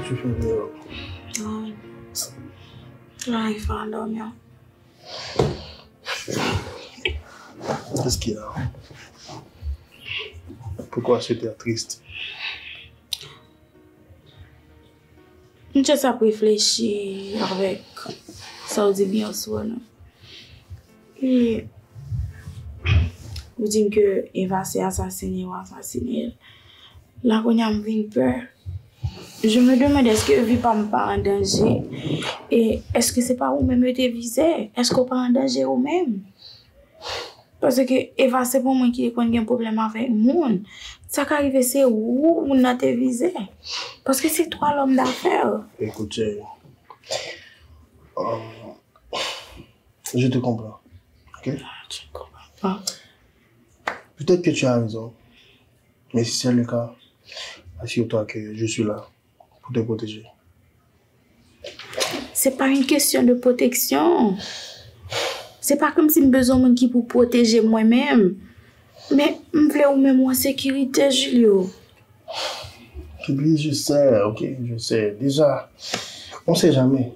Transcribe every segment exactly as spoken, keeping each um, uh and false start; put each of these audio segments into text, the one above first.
Tu fais une erreur. Non. J'arrive pas à dormir. Qu'est-ce qu'il y a? Pourquoi cet air triste? M just ap reflechi avèk sa w di byen sou Renan. E ou di m ke Eva se asasine ou asasine l. La kounye a m vin pè. Je me demande, èske vi pa m pa an danje? E èske se pa ou menm yo te vize? Èske w pa an danje ou menm? Paske Eva se pa yon moun ki te konn gen pwoblèm avèk moun. Sa ka rive se ou moun nan te vize. Paske se twa lòm dafè. Écoute, chérie, euh, je te comprends. Ok? Ah, tu ne comprends pas. Peut-être que tu as raison. Mais si c'est le cas, assure-toi que je suis là pour te protéger. Se pa yon kesyon de pwoteksyon. Se pa kòmsi m bezwen moun ki pou pwoteje mwen menm. Men m vle ou menm ou an sekirite, Julio. Baby, je sais, ok, je sais. Déjà, on sait jamais.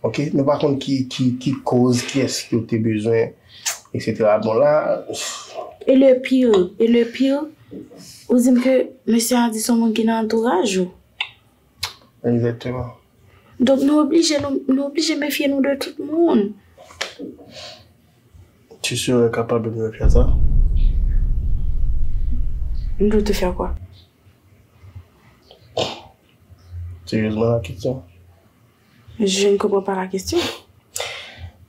Ok? Nou pa konn ki, ki, ki koz, kiyès ki w te bezwen, et cetera. Bon, la, e le pire, e le pire, ou di m ke mesye a di se yon moun ki nan antouraj ou. Exactement. Donk, nou oblije, nou, nou oblije mefye nou de tout moun. Tu serais capable de me faire ça? De te faire quoi? Sérieusement, la question. Je ne comprends pas la question.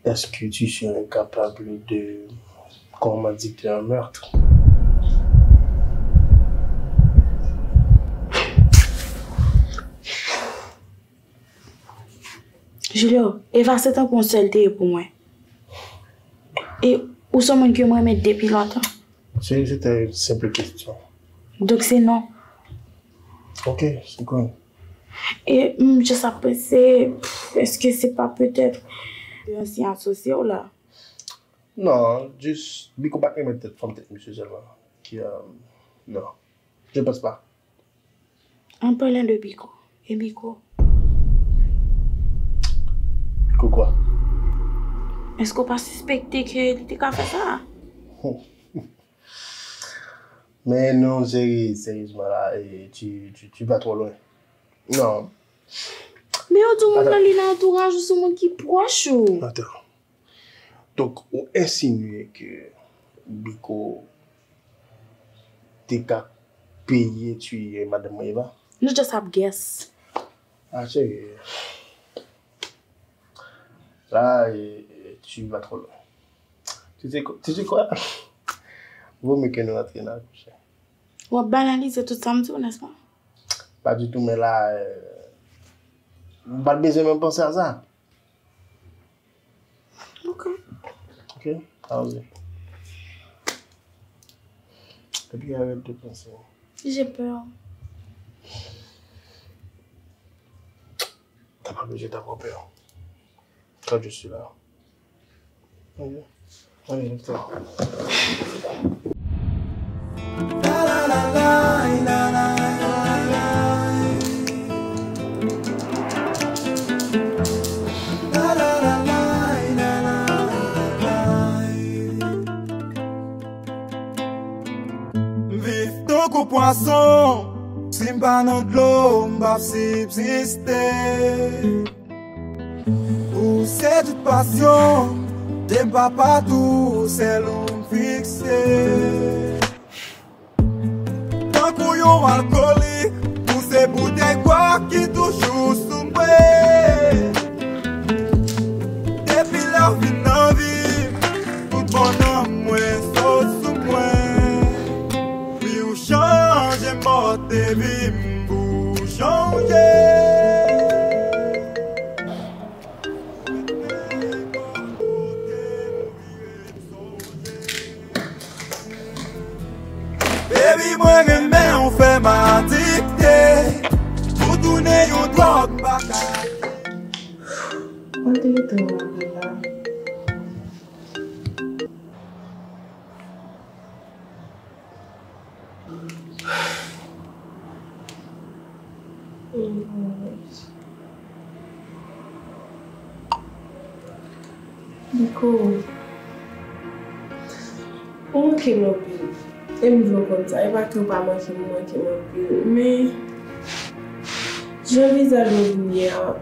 Est-ce que tu serais capable de commander un meurtre? Julio, Eva se tankou yon sè l te ye pou mwen. E ou se yon moun ke mwen renmen depi lontan. Se, se te yon senp kesyon. Donk se non. Ok, se kòrèk. E m just ap panse, pff, èske se pa petèt de ansyen asosye w la? Non, jis Biko pa t renmen tèt fanm tèt misye sèlman. Ki, euh, non, je pense pas. En parlant de Biko, e Biko? Biko kwa? Èske w pa sispekte ke li te ka fè sa? Men non, seri, seryezman la, e, tu, tu, tu vas trop loin. Non. Men yo di w moun nan li nan antouraj ou, se yon moun ki pwòch ou. Attends. Donk, ou ensinye ke Biko te ka peye tiye madanm mwen Eva? Nou just ap guess. Ah, cheri. La, e, e, tu vas trop loin. Tu sais quoi? Tu sais quoi? Vaut mieux que nou rantre nan kouche. W ap banalize tout sa m di w, n'est-ce pas? Pas du tout, men la, euh, m pa t bezwen menm panse a sa. Ok. Ok, allons-y. Epi arrête de penser. J'ai peur. T'as pas besoin d'avoir peur. Quand je suis là. Ok. Allez, lève-toi. M viv tankou pwason, si m pa nan dlo, m p ap sibziste. Ou se tout pasyon, de m pa patou, sèl ou m fikse. Tankou yon alkolik, ou se boutèy gwak ki toujou sou mwen. Depi lè w vin nan vi m, tout bon nanm mwen sot sou mwen. Wi, ou chanje mòd de vi m pou w chanje. Baby, mwen renmen w fè m adikte. Ou tounen yon dwòg m pa ka. Mwen te rete w avè la. Niko, ou manke m anpil. E m vle w konn sa. E pa ke w pa manke m, ou manke m anpil. Men, jan vizaj ou vin ye a,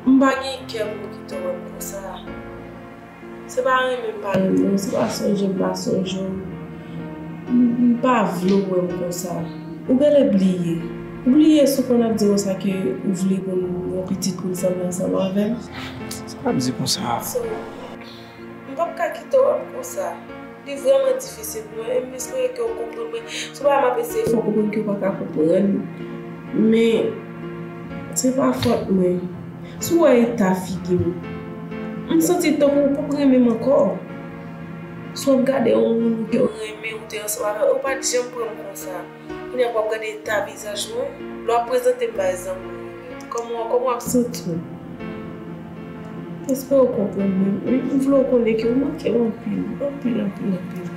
m pa gen kè pou m kite w wè m konsa. Se pa renmen m pa renmen w, se pa sonje m pa sonje w. M, m pa vle w wè m konsa. Ou genlè bliye. Ou bliye si w konn ap di konsa ke ou vle pou n gen yon pitit pou n sanble ansanm avè m. Sa ap di konsa. So, m p ap ka kite w wè m konsa. Li vrèman difisil pou mwen, e m espere ke w konprann mwen. Si w pa m ap eseye fè w konprann ke w pa ka konprann. Men, se pa fòt mwen. Si w wè eta figi m, m santi tankou w p ap renmen m ankò. Si w ap gade yon moun ke w renmen, ou te ansanm avè l, ou pa t janm pran m konsa. Kounye a w ap gade eta vizaj mwen, lè w ap prezante m bay zanmi w yo. Kòman, kòman w ap santi w? M espere w konprann mwen. M, m vle w konnen ke w manke m anpil, anpil, anpil, anpil.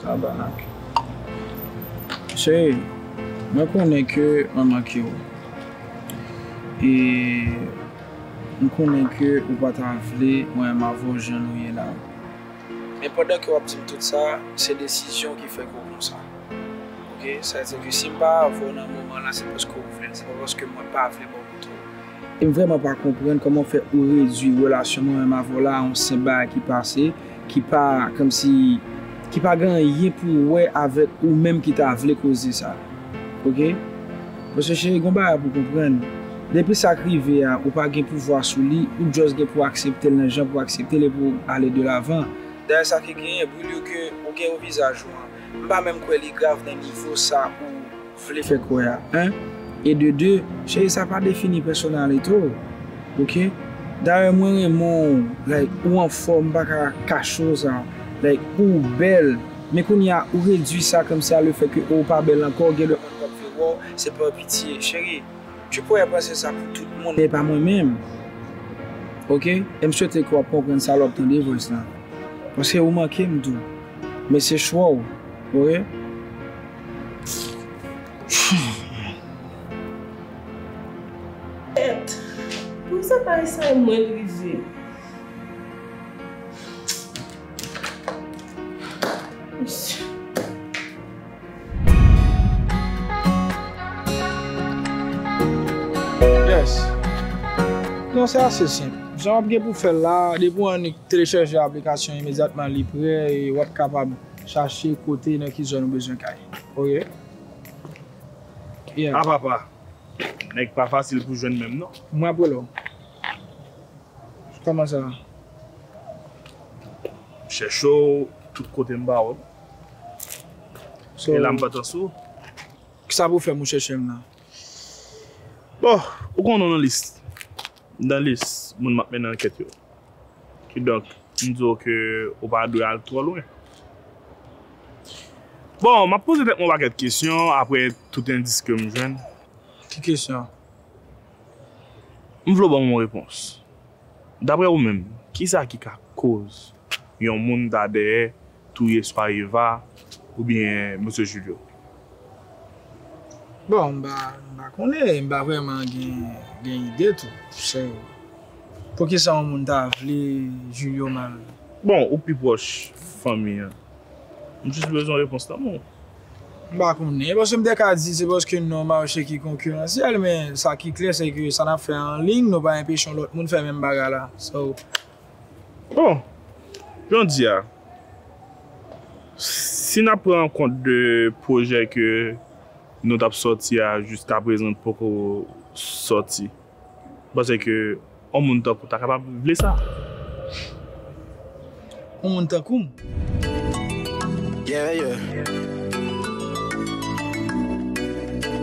Tabanak. Cheri, mwen konnen ke mwen manke w. E m konnen ke ou pa ta vle mwen menm avè w jan nou ye la. Men pandan ke w ap di m tout sa, se desizyon ki fè ke w konsa. Oke? Sa vle di ke si m pa avè w nan moman la, se paske w vle l, se pa paske mwen pa vle ba w kote w. E m vrèman pa konprann kòman fè ou redui relasyon mwen menm avè w la a yon senp bagay ki pase, ki pa, kòmsi, ki pa gen anyen pou wè avèk ou menm ki ta vle koze sa. Oke? Paske cheri, gon bagay pou konprann. Depi sa k rive a, ou pa gen pouvwa sou li, ou just gen pou aksepte l nan jan pou aksepte l epi w ale de lavan. Dayè sa ki genyen, Brilio, ke ou gen yon vizaj ou an, m pa menm kwè li grav nan nivo sa ou vle fè kwè a, en. E de de, cheri, sa pa defini pèsonalite w, oke? Dayè, mwen renmen w, like, ou anfòm, m pa ka kache w sa, like, ou bèl, men kounye a, ou redui sa kòmsi a le fè ke ou pa bèl ankò, gen lè moun p ap vle wè w, se pa pitye, cheri. Tu pourrais penser ça pour tout le monde, men pa mwen menm. Oke? E m swete ke w ap konprann sa lè w ap tande voice la. Paske ou manke m tou. Men se chwa w. Oke? Èt. Poukisa pa eseye mwen rive? Mesye. Yes. Non, se ase senp. Jan w ap gen pou fè l la, depi w annik telechaje aplikasyon imedyatman li prè e w ap kapab chache kote nan ki zòn ou bezwen kay. Oke? Yeah. A papa, nèg pa fasil pou jwenn menm non. Mwen ap rele w. Kòman sa? M chèche w tout kote m pa wè w. So, e la m pa t sou. Kisa pou fè m ou chèche m nan? Bon, ou konnen w nan lis. Nan lis moun m ap mennen ankèt yo. Kidonk, m di w ke ou pa dwe al twò lwen. Bon, m ap poze tèt mwen yon pakèt kesyon apre tout endis ke m jwenn. Ki kesyon? M vle w ban m yon repons. Daprè ou menm, kisa ki ka koz yon moun ta dèyè touye swa Eva oubyen mesye Julio? Bon, m pa, m pa konnen, m pa vrèman gen, gen ide tou. Se, poukisa yon moun ta vle Julio mal? Bon, ou pi pwòch fanmi an. M jis bezwen repons lan, bon. M pa konnen, paske m te ka di se paske nou nan yon mache ki konkiransyèl, men sa ki klè, se ke sa n ap fè an liy, nou pa enpeche yon lòt moun fè menm bagay la. So, bon, jan w di a, si n ap pran kont de pwojè ke nou t ap sòti a jiskaprezan poko sòti, m panse ke yon moun tankou w ta kapab vle sa. Yon moun tankou m. Yeah, yeah.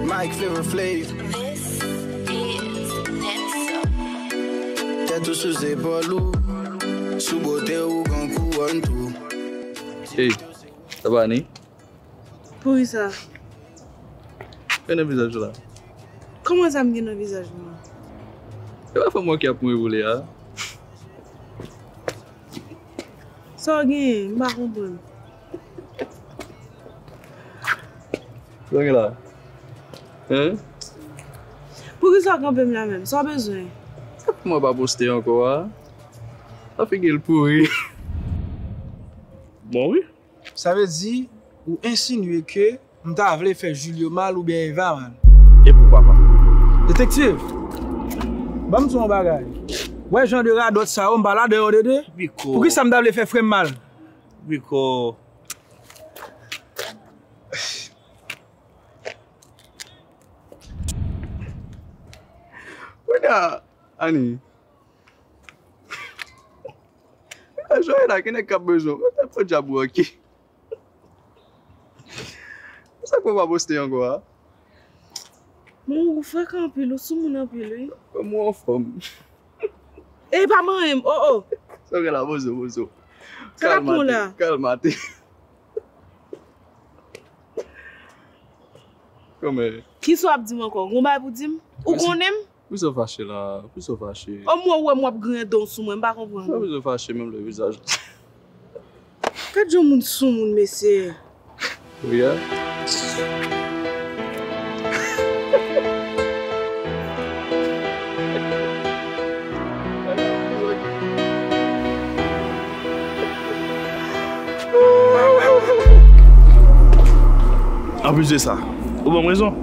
Mike Flavor Flav. This is Netso. Tèt ou sou zepòl ou, sou bote ou gon kouwòn tou. Hey, sa va ni? Poukisa? Gade nan vizaj ou la. Kòman sa m gen nan vizaj mwen? E pa fanm ou ki ap mouri pou li a? Sa w genyen? M pa konprann. Sa w gen la? Hein? Poukisa w kanpe m la menm? Sa w bezwen? Sa fè mwen pa poste ankò a? Sa figi l pouri. Bon wi. Sa vle di, ou ensinye ke m ta vle fè Julio mal oubyen Eva mal. E poukwa pa? Detektiv, ban m di w yon bagay. Wè jan de radòt sa yo, m pa ladan yo, Dede. Biko. Poukisa m ta vle fè frè m mal? Biko. Kounye a, Ani. Kounye a, Joël la, ki nèg k ap bezwen w? Mwen te pran djab ou anki. Sa k fè w pa poste ankò a? Bon, ou frekan anpil, ou soumoun anpil, wi. Kòm ou anfòm. E pa manyen m, oh, oh. Sa w gen la, bozo, bozo. Sa k ap pran w la? Kalmate, kalmate. Kòman? Kisa w ap di m ankò? Gon bagay pou di m? Ou konnen m? Poukisa w fache la? Poukisa w fache? Òm, w wè m w ap griyen dan w sou mwen, m pa konprann ou. Poukisa w fache menm lè vizaj la? Gad jan moun soumoun, mesye. Wi a. Anplis de sa, ou ban m rezon.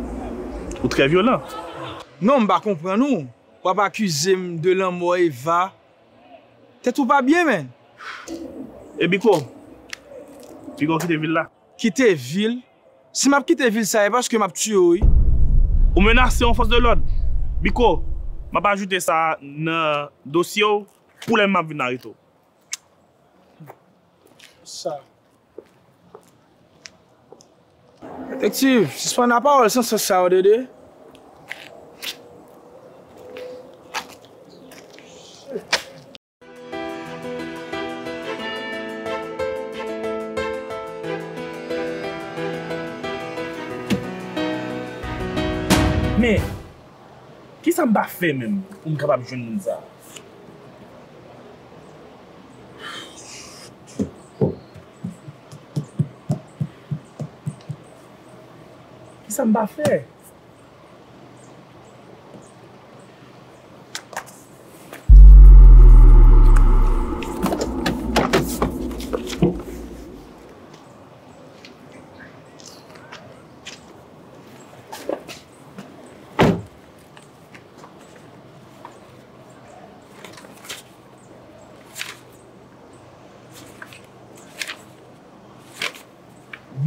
Ou trè vyolan. Non, m pa konprann ou. W ap akize m de lanmò Eva. Tèt ou pa byen, menn. E Biko? Biko kite vil la. Kite vil? Si m ap kite vil sa, e paske m ap tiye w, wi. Ou menase yon fòs de lòd. Biko, m ap ajoute sa nan dosye w pou lè m ap vin arete w. Sa. Detektiv, sispann a pawòl san sans sa yo, Dede. Men, kisa m pa fè menm pou m kapab jwenn moun sa a? Kisa m pa fè?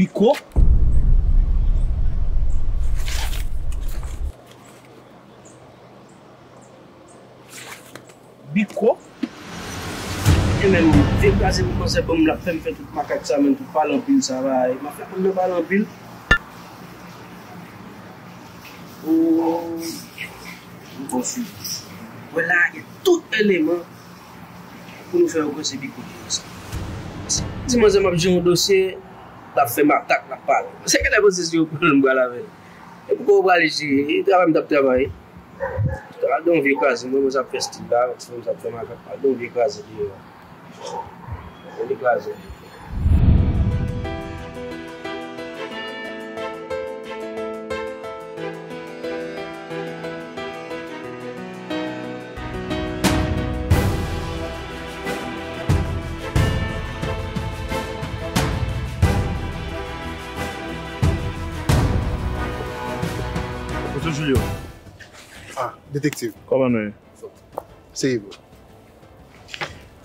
Biko. Biko. E menm vye kraze pou panse bon, m l ap fè m fè tout makak sa, menm tout pale anpil sa, bay. M ap fè moun nan pale anpil. Oh. Yon bon sipraz. Mwen lage tout eleman pou nou fè yo kòze Biko deyò sa. Di manzè m ap jere yon dosye, l ap fè makak, l ap pale. Se genlè panse se yon pwoblèm m pral avè l. E poukò w pral jere? E travay m t ap travay. Al don vye kraze, mwen, mwen sa ap fè stil la, mwen sa ap fè makak, al don vye kraze deyò. Mwen dekraze. Kote Julio? Ah, detektiv. Kòman nou ye? Serye, bro.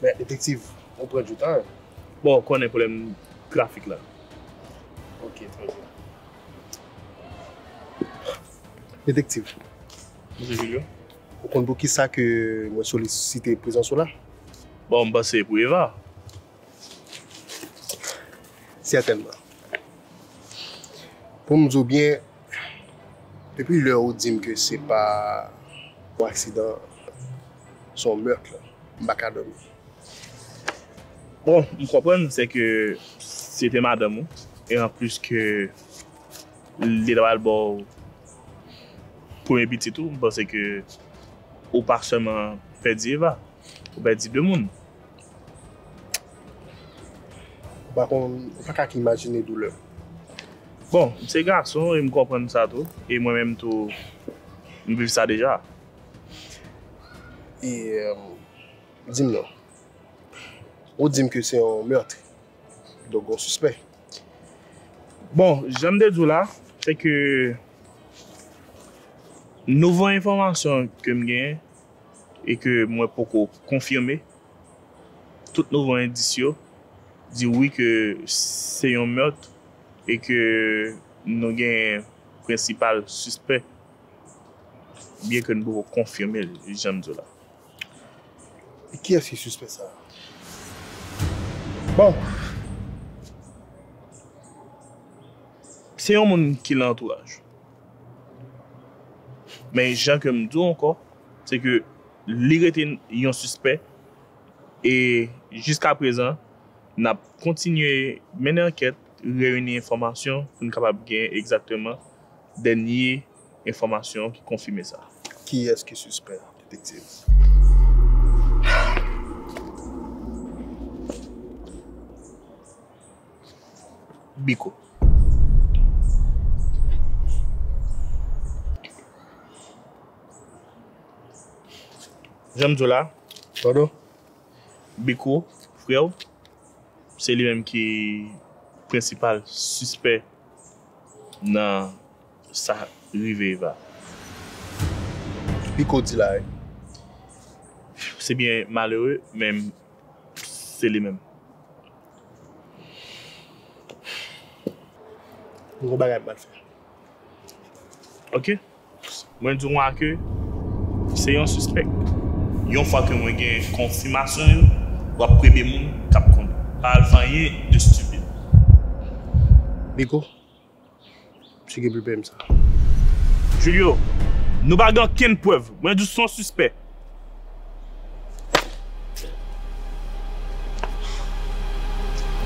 Men, detektiv, ou pran du tan. Bon, ou konnen pwoblèm trafik la. Ok, trè byen. Detektiv. Mesye Julio. Ou konn pou kisa ke mwen solisite prezans ou la? Bon, m panse pou Eva. Sètènman. Pou m di w byen, depi lè ou di m ke se pa yon aksidan, se yon mèt la, m pa ka dòmi. Bon, m konprann, se ke se te madanm ou, e anplis ke li ta pral ba w premye pitit ou, m panse ke ou pa sèlman pèdi Eva, ou pèdi de moun. Pa konn, ou pa ka imajine doulè. Bon, m se gason e m konprann sa tou. E mwen menm tou, m viv sa deja. E, euh, di m non. Ou di m ke se yon mèt. Donk, yon sispè. Bon, jan m te di w la, se ke nouvo enfòmasyon ke m genyen e ke mwen poko konfime, tout nouvo endis yo di wi ke se yon mèt e ke nou gen prensipal sispè, byen ke nou poko konfime l, jan m di w la. E kiyès ki sispè sa a? Bon, se yon moun ki nan antouraj ou. Men jan ke m di w ankò, se ke li rete yon sispè e jiska prezan, n ap kontinye mennen ankèt, reyini enfòmasyon pou n kapab gen egzakteman dènye enfòmasyon ki konfime sa. Kiyès ki sispè a, detektiv? Biko. Jan m di w la, Biko, frè w, se li menm ki prensipal sispè nan sa rive Eva. Biko di la, wi. Se byen malere, men se li menm. M gon bagay m pral fè. Ok? Mwen di w a ke se yon sispèk. Yon fwa ke mwen gen konfimasyon yo, w ap premye moun k ap konnen. Pa al fè anyen de stipid. Biko, misye gen pli pè m sa. Julio, nou pa gen okenn prèv. Mwen di w se yon sispè.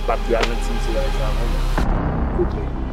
M p ap dwe al nan ti misye bagay sa non. Kote?